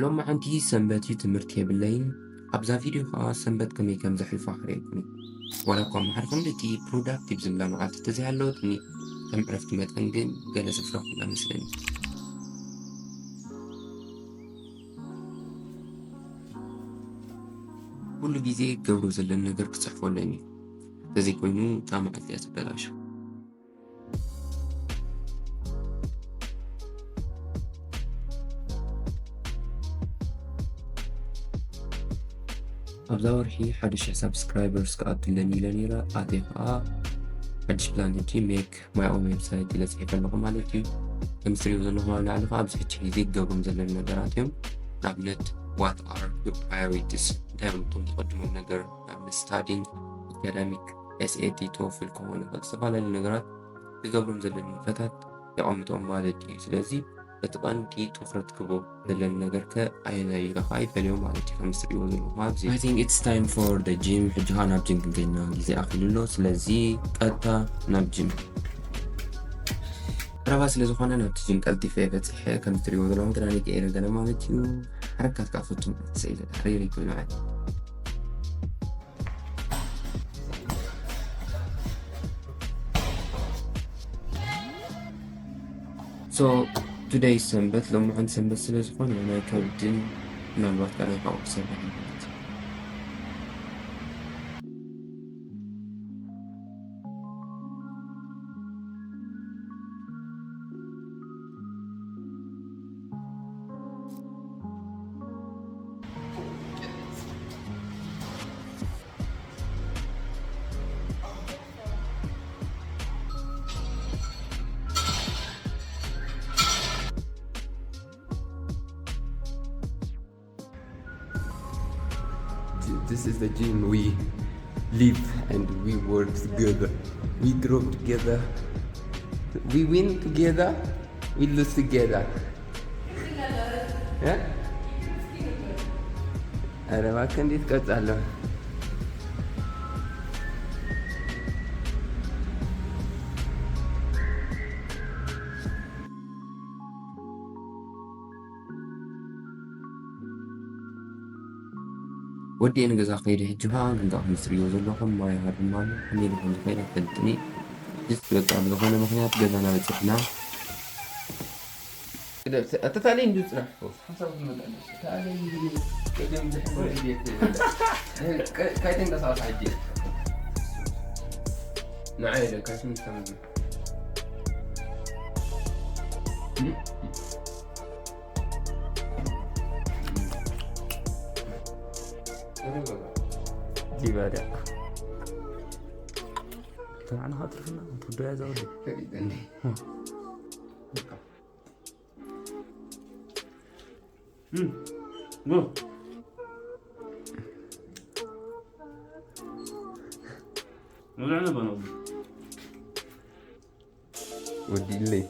ሎማዓንቲ ሰንበት እዩ፣ ትምህርቲ የብለይን። ኣብዛ ቪድዮ ከኣ ሰንበት ከመይ ከም ዘሕልፋ ክርእየኩም። ዋላ እኳ ማዕረ ክንድቲ ፕሮዳክቲቭ ዝብላ መዓልቲ ተዘይሃለወትኒ፣ ከም ዕረፍቲ መጠን ግን ገለ ዘፍረኹላ መስለኒ። ኩሉ ግዜ ክገብሮ ዘለኒ ነገር ክጽሕፎ ኣለኒ። እንተዘይኮይኑ እታ መዓልቲ እያ ትበላሾ። ኣብዛ ወርሒ ሓደ ሽሕ ሳብስክራይበርስ ክኣቱ ኣለኒ ኢለ ነይረ። ኣትየ ከኣ ሓድሽ ፕላን ሕጂ ሜክ ማይ ኦን ዌብሳይት ኢለ ጽሒፈ ኣለኹ ማለት እዩ። ከም እትሪእዎ ዘለኹም ኣብ ላዕሊ ከኣ ኣብዚ ሕጂ ግዜ ክገብሮም ዘለኒ ነገራት እዮም። ንኣብነት what are your priorities፣ እንታይ እዮም እቶም ተቐድሞም ነገር፣ ንኣብነት ስታዲንግ፣ ኣካዳሚክ፣ ኤስኤቲ፣ ቶፍል ክኾኑ ይኽእል፣ ዝተፈላለዩ ነገራት ክገብሮም ዘለኒ ንጥፈታት የቐምጦም ማለት እዩ። ስለዚ እቲ ቀንዲ ትኹረት ክህቦ ዘለኒ ነገር ከ ኣየናይ ኢለ ከኣ ይፈልዮ ማለት እዩ። ከም እትሪእዎ ዘለኹም ኣብዚ I think it's time for the gym። ሕጂ ከኣ ናብ ጂም ክንከይድ ኢና፣ ግዜ ኣኺሉ ኣሎ። ስለዚ ቀጥታ ናብ ጂም። ቀረባ ስለ ዝኾነ ናብቲ ጂም ቀልጢፈ እየ በጺሐ። ከም እትሪእዎ ዘለኹም ክዳነይ ቀይረ ገለ ማለት እዩ። ሓረካት ከኣ ፈቱም ስኢለ ሪሪ ኮይኑ ማለት እዩ። So today ሰንበት፣ ሎማዓንቲ ሰንበት ስለ ዝኾነ ናይ ከብድን ምናልባት ከኣ ናይ ሓቑፍ ክሰርሕ እየ ማለት እዩ። This is the gym we live and we work together. We grow together. We win together. We lose together. እ? ኧረ እባክህ እንዴት ቀጻለሁ? ወዲኤ ንገዛ ከይደ። ሕጂ ኸኣ ከምዛ ከም እትርእይዎ ዘለኹም ማይ ሃርም ኣሎ። ከመይ ኢለ ከም ዝኸይድ ኣይፈልጥን እየ። ጅስት በቃ ብዝኾነ ምኽንያት ገዛና በጺሕና። ግደል፣ ተ-፣ ተታለይ እንዱ ጽናሕ። ሓንሳብ ክንመጣ እንዱ። ተታለይ እንዱ። ቅድም ድሕሪ ቤት። ከ-፣ ከይተንቀሳቐስ ሕጂ። ንዓይ ኢለ፣ ካሽም ዝተመዝነ። ዲባዳ ተባዕና ካትርፍና ትወደያ ዘውዲ። ወዲለይ።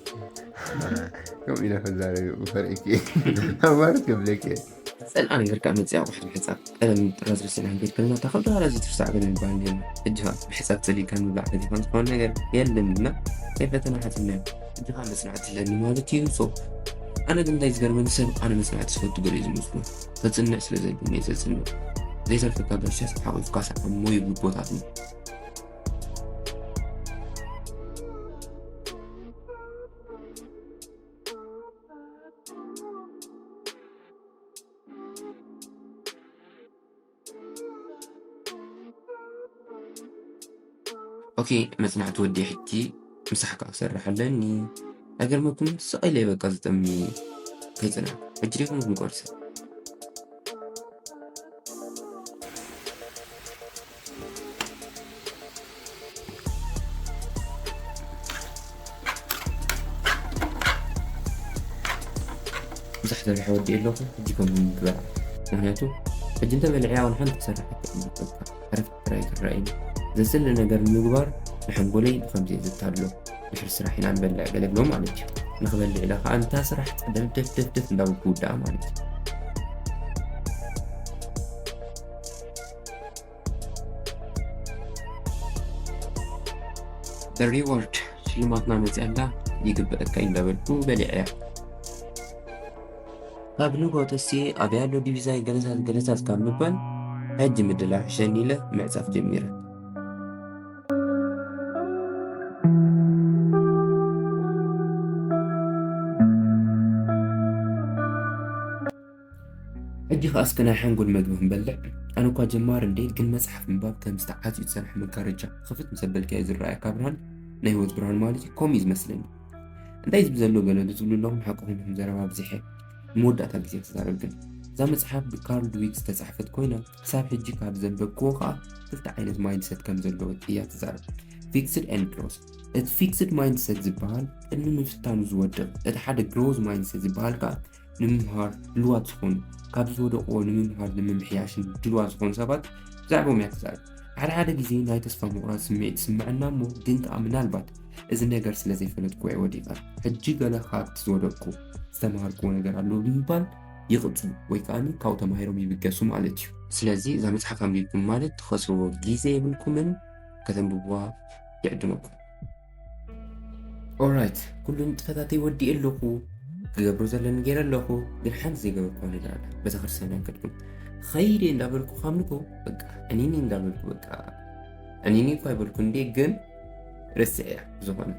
ከምኡ ኢለ ክዛረብ ፈሪእኪ። ኣዋርድ ክብለኪ። ጸልኣ ነገር ከኣ መጽኣ ኣቑሑት ምሕጻብ። ቀደም ጥራዝ ርሲዕና ክንከይድ ከለና፣ እታ ከብዳ ራዚ ትፍሳዕ ገለ ይበሃል ነይሩ። ሕጂ ኸኣ ብሕጻብ ጸሊእካ ምብላዕ ተሊፎን ዝኾነ ነገር የለን ኢልና ናይ ፈተና ሓጺብናዮ። ሕጂ ኸኣ መጽናዕቲ ኣለኒ ማለት እዩ። ሶ፣ ኣነ ግን እንታይ ዝገርመኒ፣ ሰብ ኣነ መጽናዕቲ ዝፈቱ ገለ እዩ ዝመስሎ። ከጽንዕ ስለ ዘለኒ እየ ዘጽንዕ። ዘይተርፈካ ጋሻስ ሓቑፍካ ሰዓሞ ይብሉ ኣቦታትና። ኦኬ፣ መጽናዕቲ ወዲአ ሕጂ ምሳሕ ከኣ ክሰርሕ ኣለኒ። ኣይገርመኩምን? ስቕ ኢለ እየ በቃ ዝጠሚ ከይጽናዕ። ሕጂ ዲኹም ክንቆርሰ? ምሳሕ ሰሪሐ ወዲአ ኣለኹ። ሕጂ ከምዚ ምግባር። ምኽንያቱ ሕጂ እንተበሊዐያ እውን ሓንቲ ክሰርሕ ኣይክእልን። በቃ ዕረፍቲ ጥራይ ክረኣየኒ። ዘስሊ ነገር ንምግባር ንሓንጎለይ ብኸምዚ እየ ዘታልሎ። ድሕሪ ስራሕ ኢና ንበልዕ ገለ ብሎ ማለት እዩ። ንኽበልዕ ኢለ ኸኣ እንታ ስራሕ ጸደፍ ደፍ ደፍ ደፍ እንዳበልኩ ክውድኣ ማለት እዩ። The reward፣ ሽልማትና መጽያ ኣላ፣ ይግበአካ እዩ እንዳበልኩ በሊዐያ። ካብ ንጎ ተስኤ ኣበይ ኣሎ ዲቪዛይ ገለሳት ገለሳት ካብ ምባል፣ ሕጂ ምድላው ሕሸኒ ኢለ ምዕጻፍ ጀሚረ። ሕጂ ከኣ እስከ ናይ ሓንጎል መግቢ ክንበልዕ። ኣነ እኳ ጀማሪ እንዴ፣ ግን መጽሓፍ ምንባብ ከም ዝተዓጽዩ ዝጸንሐ መጋረጃ ክፍት ምስ ኣበልካዮ ዝረኣየካ ብርሃን፣ ናይ ህይወት ብርሃን ማለት እዩ፣ ከምኡ እዩ ዝመስለኒ። እንታይ ዝብል ዘሎ ገለ ዶ ትብሉ ኣለኹም? ሓቅኹም ኢኹም፣ ዘረባ ኣብዚሐ። ንመወዳእታ ግዜ ክዛረብ ግን፣ እዛ መጽሓፍ ብካርል ድዊክ ዝተጻሕፈት ኮይና፣ ክሳብ ሕጂ ካብ ዘንበብክዎ ከኣ ክልተ ዓይነት ማይንድሰት ከም ዘለዎ እያ ትዛረብ። ፊክስድ ኤንድ ግሮዝ። እቲ ፊክስድ ማይንድሰት ዝበሃል ቅድሚ ምፍታኑ ዝወድቕ፣ እቲ ሓደ ግሮዝ ማይንድሰት ዝበሃል ከኣ ንምምሃር ድልዋት ዝኾኑ፣ ካብ ዝወደቕዎ ንምምሃር ንምምሕያሽን ድልዋት ዝኾኑ ሰባት ብዛዕባኦም እያ ትዛረብ። ሓደ ሓደ ግዜ ናይ ተስፋ ምቑራጽ ስምዒት ይስምዐና እሞ፣ ግን ከኣ ምናልባት እዚ ነገር ስለ ዘይፈለጥኩ እየ ወዲቐ። ሕጂ ገለ ካብቲ ዝወደቕኩ ዝተምሃርክዎ ነገር ኣሎ ብምባል ይቕጽሉ ወይ ከኣ ካብኡ ተማሂሮም ይብገሱ ማለት እዩ። ስለዚ እዛ መጽሓፍ ኣንቢብኩም ማለት ትኸስርዎ ግዜ የብልኩምን፣ ከተንብብዋ ይዕድመኩም። ኦራይት፣ ኩሉ ንጥፈታተይ ወዲኤ ኣለኹ፣ ክገብሮ ዘለኒ ገይረ ኣለኹ፣ ግን ሓንቲ ዘይገበርኩዋ ነገር ኣላ። ቤተክርስትያን ኣይከድኩን። ኸይደ እንዳበልኩ ካብ ንጎ በቃ ዕኒኒ እንዳበልኩ በቃ ዕኒኒ እኳ ኣይበልኩ እንዴ፣ ግን ረስዐያ። ዝኾነ